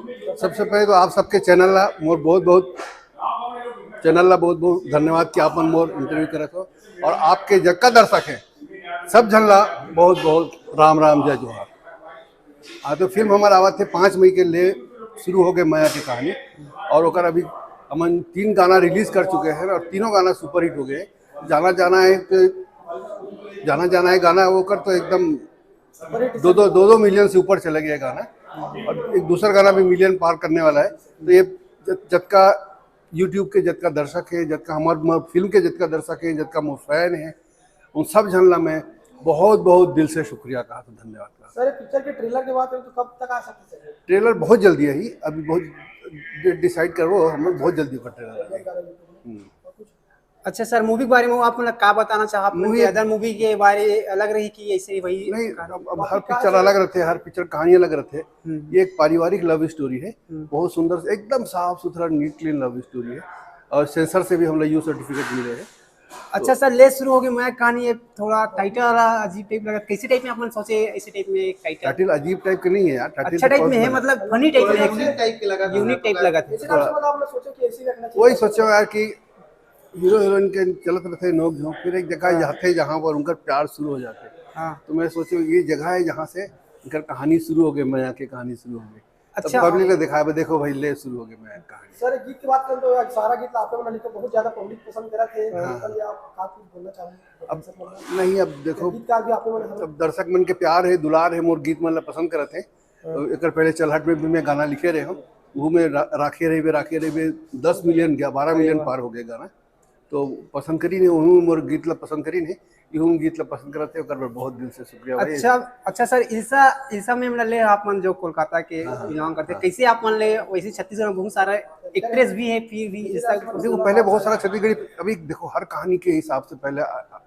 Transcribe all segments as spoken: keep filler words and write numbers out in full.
सबसे पहले तो आप सबके चैनल ला मोर बहुत बहुत, चैनल ला बहुत बहुत धन्यवाद कि आप मन मोर इंटरव्यू करत हो। और आपके जतका दर्शक है, सब झन ला बहुत बहुत राम राम, जय जोहार। हाँ, तो फिल्म हमार आवत है पाँच मई के ले, शुरू हो गए मया की कहानी। और ओकर अभी हमन तीन गाना रिलीज कर चुके हैं और तीनों गाना सुपरहिट हो गए। जाना जाना है तो, जाना जाना है गाना, ओकर तो एकदम दो दो दो दो मिलियन से ऊपर चले गए गाना। और एक दूसरा गाना भी मिलियन पार करने वाला है। तो ये जत-, जतका YouTube के जतका दर्शक है, जतका हमार, हमार फिल्म के जतका दर्शक है, जतका मोर फैन है, उन सब झन ला मैं बहुत बहुत दिल से शुक्रिया कहा, तो धन्यवाद कहा। सर, पिक्चर के ट्रेलर के बात करें तो कब तक आ सकते हैं? ट्रेलर बहुत जल्दी है ही, अभी बहुत डिसाइड करबो हम लोग, बहुत जल्दी ओकर ट्रेलर आही। हम्म। अच्छा सर, मूवी के बारे में आप मतलब का बताना चाहब? मूवी मूवी- अदर मूवी के बारे अलग रही कि ऐसे ही वही? नहीं, अब, अब हर पिक्चर अलग रहते हैं, हर पिक्चर कहानी अलग रहते हैं। हम्म। ये एक पारिवारिक लव स्टोरी है, हम्म। बहुत सुंदर, एकदम साफ सुथरा, नीट क्लीन लव स्टोरी है। और सेंसर से भी हम लोग यू सर्टिफिकेट मिले हैं। अच्छा सर, ले शुरू होगी मया कहानी, ये थोड़ा टाइटल वाला अजीब टाइप लगा, कैसे टाइप में आप मन सोचे ऐसे टाइप में एक टाइटल? टाइटल अजीब टाइप के नहीं है यार, टाइटल अच्छा तो टाइप बहुत में है, बढ़िया। मतलब फनी टाइप में है, यूनिक टाइप के लगा था। यूनिक टाइप लगा था। इसी तरह से मतलब आप लोग सोचे कि ऐसी रखना चाहिए। वही सोचे यार कि हीरो हीरोइन के चलत रहते नोक झोंक, फिर एक जगह जाते जहाँ पर उनका प्यार शुरू हो जाते। हाँ। तो मैं सोचे ये जगह है जहाँ से इनकर कहानी शुरू हो गई, मया की कहानी शुरू हो गई। अच्छा। पब्लिक ने दिखाया, देखो भाई, ले शुरू हो गई मया की कहानी। सर, गीत की बात करें तो आज सारा गीत आप लोगों ने लिखा, बहुत ज्यादा पब्लिक पसंद करा थे। हाँ। कल आप, आप कुछ बोलना चाहेंगे? अब नहीं, अब देखो, गीतकार भी आप लोगों ने अब दर्शक मन के प्यार है, दुलार है, मोर गीत मन ला पसंद करत है। तो एकर पहले चलहट में भी मैं गाना लिखे रहे हूँ, वो में रा, राखे रहिबे, राखे रहिबे, दस मिलियन गया, बारह मिलियन पार हो गया गाना। तो पसंद करी नहीं, उन्होंने मोर गीत ला पसंद करी नहीं, इहू गीत ला पसंद करते, ओकर बर बहुत दिल से शुक्रिया भाई। अच्छा। अच्छा सर, इल्सा, इल्सा में मतलब ले आप मन जो कोलकाता के हाँ, हाँ, बिलोंग करते, हाँ। कैसे आप मन ले, वैसे छत्तीसगढ़ में बहुत सारा एक्ट्रेस भी है, फिर भी इल्सा देखो, पहले बहुत सारा छत्तीसगढ़ी, अभी देखो, हर कहानी के हिसाब से पहले आ, आ,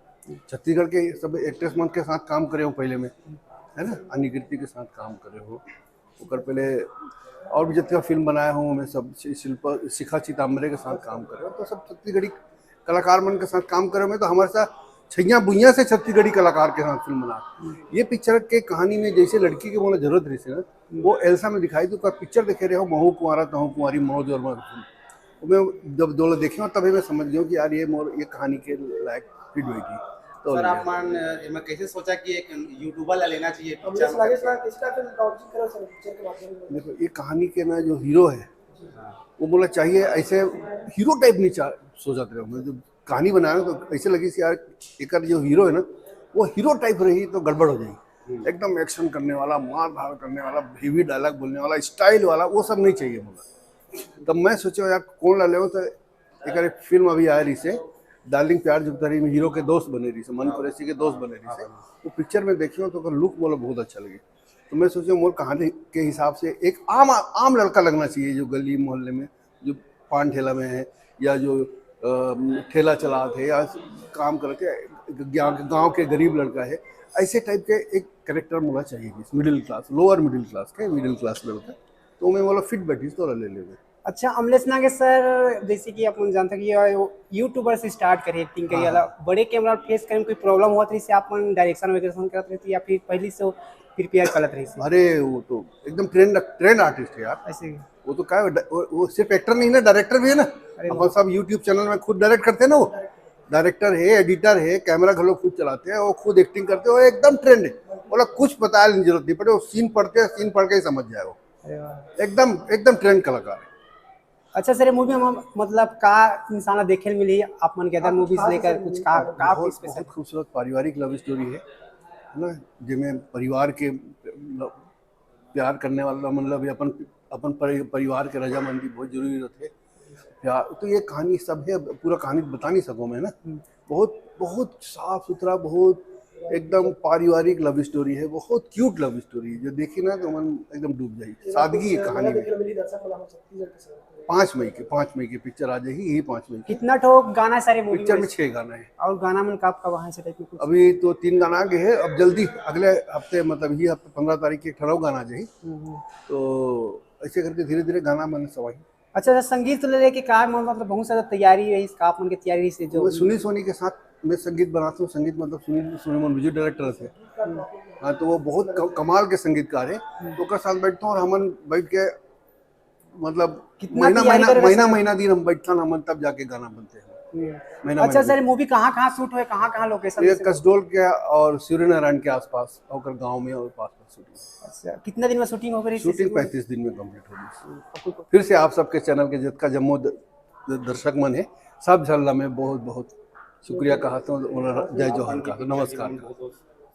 छत्तीसगढ़ के सब एक्ट्रेस मन के साथ काम करे हो पहले में, है ना, अनिकृति के साथ काम करे हो, ओकर पहले और भी जितना फिल्म बनाए हो, मैं सब शि-, शिल्पा, शिखा चिताम्बरे के साथ काम करे हो, तो सब छत्तीसगढ़ी कलाकार मन के साथ काम करे में, तो हमारे साथ छैया बुइया से छत्तीसगढ़ी कलाकार के साथ फिल्म बना। ये पिक्चर के कहानी में जैसे लड़की के मोला जरूरत रही ना, वो एल्सा में दिखाई, तो पिक्चर देखे रहे हो, महू कुंवारा तहू कुंवारी, मनोज वर्मा की फिल्म। मैं जब दो लोग देखे हो, तभी मैं समझ गया कि यार, ये मोर, ये कहानी के लायक फिट होगी। तो सर, आप मन एमा कैसे सोचा कि एक यूट्यूबर ला लेना चाहिए पिक्चर अमरीश में नागेश करके? राव किस टाइप के लॉन्चिंग करो सर पिक्चर के माध्यम से? देखो, ये कहानी के ना जो हीरो है, वो मोला चाहिए ऐसे हीरो टाइप नहीं चा-, सोचत रहे। मैं जब कहानी बनाया ना, तो ऐसे लगी कि यार, एकर जो हीरो है ना, वो हीरो टाइप रही तो गड़बड़ हो जाएगी। एकदम एक्शन करने वाला, मार धार करने वाला, हेवी डायलॉग बोलने वाला, स्टाइल वाला, वो सब नहीं चाहिए मोला। तब मैं सोचा यार, कौन ला ले, तो एक, एक फिल्म अभी आया रही से, डार्लिंग प्यार जब करी में हीरो के दोस्त बने रही से, मन कुरैशी के दोस्त बने रही से। वो पिक्चर में देखियो तो ओकर लुक मोला बहुत अच्छा लगे। तो मैं सोचा मोर कहानी के हिसाब से एक आम, आम लड़का लगना चाहिए, जो गली मोहल्ले में, जो पान ठेला में है या जो अ, ठेला चलात है या काम करत है, गाँव के, गाँव के गरीब लड़का है, ऐसे टाइप के एक कैरेक्टर मोला चाहिए, middle class, lower middle class के, मिडिल क्लास लड़का। तो मैं बोला फिट बैठी तो ले लेवे। अच्छा अमलेश नागेश सर, जैसे कि आप मन जानते कि ये यूट्यूबर से स्टार्ट करे एक्टिंग के, हाँ, वाला बड़े कैमरा फेस करे में कोई प्रॉब्लम होत रही से आप मन डायरेक्शन वगैरह करत रही थी या फिर पहले से प्रिपेयर करत रही से? अरे, वो तो एकदम ट्रेंड, ट्रेंड आर्टिस्ट है यार। ऐसे ही। वो तो क्या है, वो, वो सिर्फ एक्टर नहीं ना, डायरेक्टर भी है ना। अरे अपन सब यूट्यूब चैनल में खुद डायरेक्ट करते हैं ना, वो डायरेक्टर है, एडिटर है, कैमरा घलो खुद चलाते हैं, वो खुद एक्टिंग करते हैं, वो एकदम ट्रेंड है। बोला कुछ बताने की जरूरत नहीं पड़े, वो सीन पढ़ते हैं, सीन पढ़ के ही समझ जाए वो। अरे वाह। एकदम, एकदम ट्रेंड कलाकार है। अच्छा सर, ये मूवी में मतलब का इंसान देखे मिली आप मन के अदर मूवीज लेकर कुछ का, का बहुत, स्पेशल? बहुत खूबसूरत पारिवारिक लव स्टोरी है, है ना, जिसमें परिवार के प्यार करने वाला, मतलब, ये अपन, अपन परि-, परिवार के रजामंदी बहुत जरूरी रहते। प्यार तो ये कहानी सब है, पूरा कहानी बता नहीं सकूँ मैं ना। बहुत, बहुत साफ सुथरा, बहुत एकदम पारिवारिक लव स्टोरी है, बहुत क्यूट लव स्टोरी है। जो देखी ना तो मन एकदम डूब जाए। सादगी है कहानी में। मिली दर्शक बोला हम छत्तीसगढ़ के सर। पाँच मई के, पाँच मई की पिक्चर आ जाएगी, यही पाँच मई की। कितना ठो गाना है सारे मूवी पिक्चर में? में छह गाना है। और गाना मन का आपका वहाँ से टाइप में कुछ? अभी तो तीन गाना आ गए हैं, अब जल्दी अगले हफ्ते, मतलब ये हफ्ते पंद्रह तारीख के एक ठहराव गाना आ जाए। हम्म, हम्म। तो ऐसे करके धीरे धीरे गाना मन सब आई। अच्छा सर, संगीत ले लेके का मतलब बहुत सारा तैयारी रही, आप मन के तैयारी रही से जो मैं सुनील सोनी के साथ मैं संगीत बनाता हूँ। संगीत मतलब सुनील सोनी मन म्यूजिक डायरेक्टर थे। हाँ, तो वो बहुत क-, कमाल के संगीतकार है। तो ओकर साथ बैठता हूँ और हमन बैठ के मतलब कितना महीना तैयारी महीना करे महीना वैसे? महीना दिन हम बैठथन, हम तब जाके गाना बनथे। महीना अच्छा महीना सर, मूवी कहाँ कहाँ शूट होय, कहाँ कहाँ लोकेशन? ये कसडोल के और सूर्यनारायण के आसपास, ओकर गांव में और पास पास शूटिंग। अच्छा, कितना दिन में शूटिंग हो गई? शूटिंग पैंतीस दिन में कंप्लीट हो गई। फिर से आप सबके चैनल के जितना जम्मो द- द- दर्शक मन है, सब झन ला मैं बहुत बहुत शुक्रिया कहत हूँ, जय जोहार कहत हूँ, नमस्कार कहत हूँ।